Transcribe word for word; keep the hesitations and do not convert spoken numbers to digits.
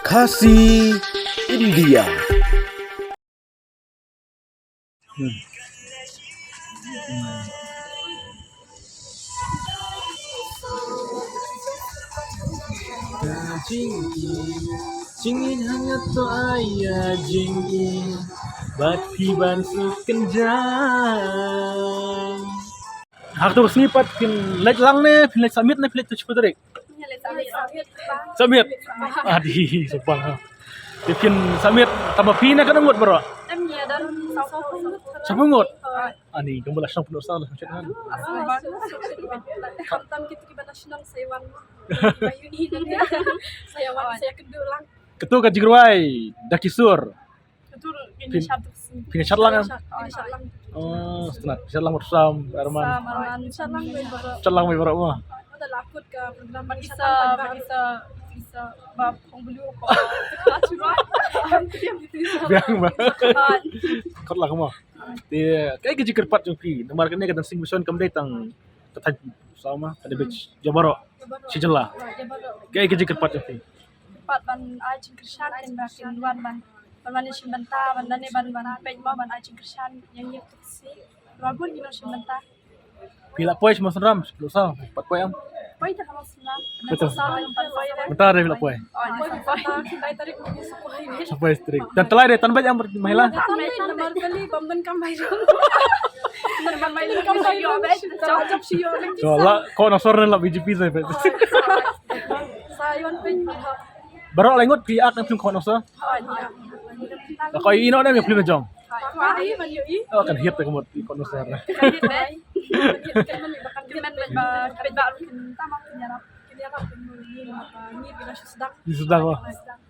Khasi India. Jingim, jingim hangto aya jingim, bad phi ban suk kynjang. Hakto sngi pat phin leit lang ne phin leit submit ne phin leit tu chiputrik? Submit. Adi, sumpah. Te phin submit tang ba phi ne katno ngut baroh? Saphew ngut. Ani, kumba la shong pyndoh saw la shong chet han. Khamtam kito kiba la shnong sa ïa wan. Ba ïohi. Sa ïa wan, sa ïa kynduh lang. Kato ka jingrwai da ki sur. Phin, phin ïa shad lang em? Oh, sngewtynnat. Shad lang bad Sam Arman. Shad lang bad baroh. Shad lang bad baroh mo. Ba kisa, ba kisa, kisa ba phong bulu ko. Biang ba. Kot lah mo. Te kaei ka jingkyrpad jong phi? Namar kane ka Dancing Vision kam dei tang ka thaiñ Sawma, ka dei beit jong baroh shi jylla. Kaei ka jingkyrpad jong phi? Pat ban ai jingkyrshan kin ba kin wan ban, ban wan shim bynta ban lane ban, ban peit mo ban ai jingkyrshan ïa ngi tu si. Ba bun ki nongshim bynta. Phi la poi sha Mawsynram, sha Plosaw, pat poi em? Poi ta ha Mawsynram. Betul. Mawsynram pat poi. Mynta re phi la poi. Oh, poi, poi. Sa poi tarik. Sa poi tarik. Te Tlai re tan beit em, Mahila? Tan beit, namar kali bym donkam bai. Namar bai donkam bai. Jop, jop shi ïoh. To la, ko na sor la B J P sa beit. Sa ïoh peit. Baroh lai ngut phi ak na film ko na sor. La ko ïohi noh ne film jong. Oh, kan hit ka mut ko na sor. Kan hit. Kan hit ba, kan hit ba. Ni sdang mo.